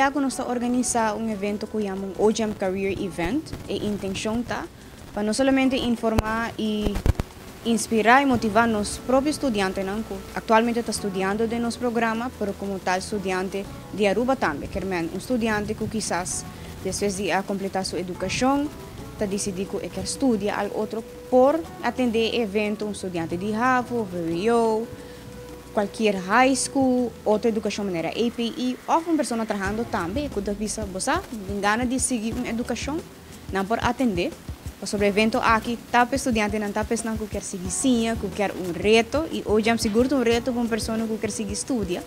biaha cu nos ta organisa un evento cu yama un OGM Career Event. E intencion ta pa no solamente informa y inspira y motiva nos propio studiantenan cu actualmente ta studiando den nos programa, pero como tal studiante di Aruba tambe. Kiermen, un studiante cu kisas despues di a completa su educacion, ta dicidi cu e kier studia algo otro, por atende e evento. Un studiante di HAVO, VWO, cualkier high school, otro educacion manera APE, of un persona trahando tambe, cu ta bisa, "Bo sa, tin gana di sigui un educacion", nan por atende. Sobre evento aki, ta pa studiantenan, ta pa esnan cu kier sigui siña, cu kier un reto, y OGM sigur un reto pa un persona cu kier sigui studia,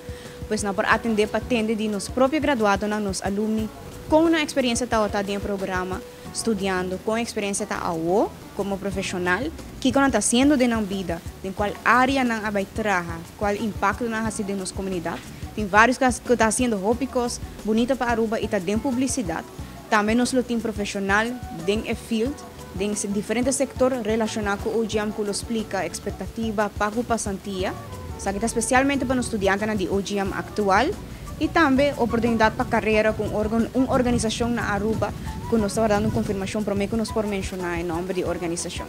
pues nan por atende pa tende di nos propio graduadonan, nos alumni, cu un experiencia ta den programa, studiando, cu experiencia ta awo, como profesional, kico nan ta haciendo den nan bida, den cual area nan a bay traha, cual impacto nan a haci den nos comunidad. Tin varios cu ta haciendo hopi cos bunita pa Aruba y ta den publicidad. Tambe nos lo tin profesional den e field, den diferente sector relaciona cu OGM cu lo splica expectativa pa cu pasantia. Esaki ta especialmente pa studiantenan di OGM actual y tambe oportunidad pa carera cu un organisacion na Aruba cu nos ta dando confirmacion pa cu nos por menciona e nomber di organisacion.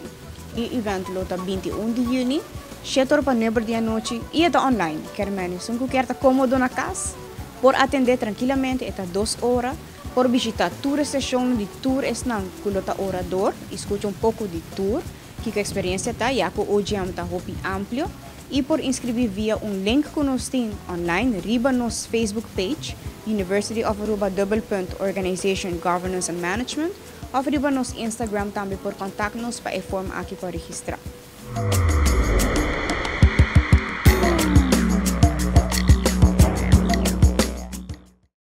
E evento lo ta 21 di juni, 7 or pa 9 di anochi, y ta online. Kiermen, esun cu kier ta comodo na cas, por atende trankilamente, ta 2 ora, por bishita tur sesion di tur esnan cu ta orador, scucha un poco di tur, cu experiencia ta, ya cu OGM ta hopi amplio, y por inscribi via un link cu nos tin online, riba nos Facebook page, University of Aruba dubbelpunt Organization, Governance and Management, of riba nos Instagram tambe por contact nos pa e form aki pa registra.